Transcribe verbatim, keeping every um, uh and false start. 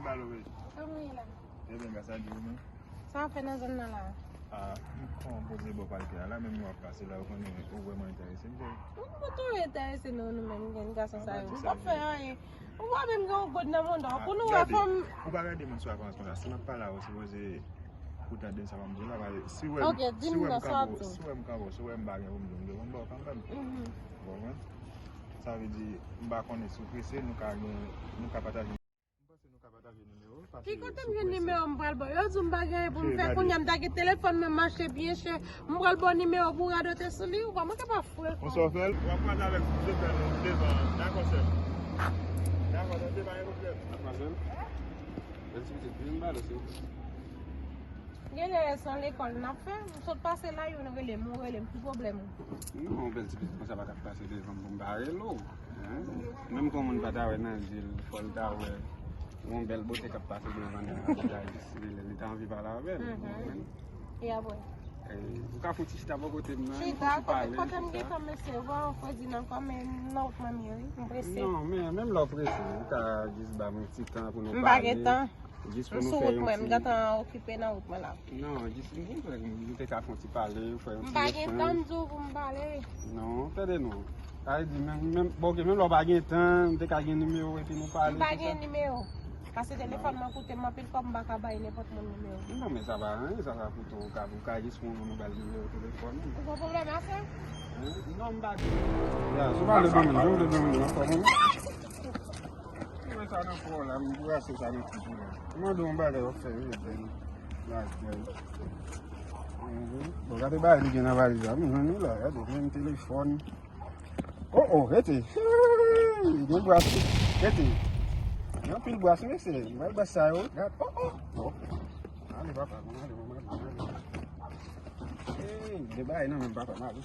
Balo, wi. Kòman w ye la? Trè byen, gras a Dye, ou menm? Sa w ap fè nan zòn nan la? Ah, m pran poze bò pal tè a la, menm mwen ap pase la, ou konnen, ou vrèman enterese m, cheri. Mwen toujou enterese nan nou menm, jèn gason sa yo. M p ap fè anyen. Ou pa menm gen yon gòd nan manda w. Pou nou wè fanm. Ou pa gade moun sou aparans konsa. Si m ap pale a ou, sipoze ou tande m sa m ap di w la, paske si w wè m, si w wè m kanpe, si w wè m kanpe, si w wè m pa gen pou m di w, m devan m ba w kanmenm. Ou konprann? Sa vle di, m pa konnen si w prese, nou ka gen, nou ka pataje. M panse nou ka pataje nimewo. Ki kote m jwenn nimewo m pral ba w? Yo di m pa gen pou m fè kounye a, m ta gen telefòn mwen mache byen chè. M pral ba w nimewo pou w radote sou li, ou pa manke pa fre. Konsa w fè l? W ap kwaze avèk Jovèl devan, dakò sè m? Dakò, tande, pa gen pwoblèm. Madmwazèl, bèl ti pitit, vin m pale, silvouplè. Genlè se yon lekòl n ap fè. M sot pase la, youn rele m, ou rele m, ki pwoblèm ou? Non, yon bèl ti pitit konsa pa t ap pase devan m pou m pa rele w. Hein? Menm kon moun pa ta wè nan je l, fò l ta wè yon bèl bote k ap pase devan l, li ta jis rele, li ta anvi pale avè l. Mhm. Ou konprann? E apre? Eh, ou ka fè yon ti chita bò kote m nan, nou fè yon ti pale, konsa. Chita, kote m gentan, mesye, ou pa wè fredi nan kò, men nan wout mwen m ye, wi, m prese. Non, men menm lè w prese, ou ka jis ba m yon ti tan pou nou pale. M pa gen tan. Jis pou nou fè yon ti... M sou wout mwen, m gentan okipe nan wout mwen la. Non, jis m konprann nou te ka fè yon ti pale, fè yon ti echanj. M pa gen tan, m di w pou m pale. Non, tande non. Sa vle di, menm, menm, bon, ok, menm lè w pa gen tan, m te ka gen nimewo epi nou pale konsa. M pa gen nimewo. Paske telefòn mwen koute m anpil kòb, m pa ka bay nenpòt moun nimewo. Non, men sa pa anyen, sa pa koute w, ou ka, ou ka jis pou nou ba l nimewo telefòn ou. Ou gon pwoblèm a fè? Hein? Non, m pa gen. Ya, sou pale de moun, jwenn de moun, nan fò moun. Mwen sa nan fò la, m brase sa nan figi la. Mande yon bagay w ap fè, wi, bèl. Laj bèl. Mhm. Bon, gade bagay li gen nan valiz la. M jwenn li la, gade, menm telefòn. Oh, oh, rete. Hii, gen bras. Rete. Gen anpil bras, mesye. M al bas sa yo. Gade. Oh, oh. Oh. Ale, papa, m ale, m ale, m ale. Hey, gen bagay nan men papa, m ale.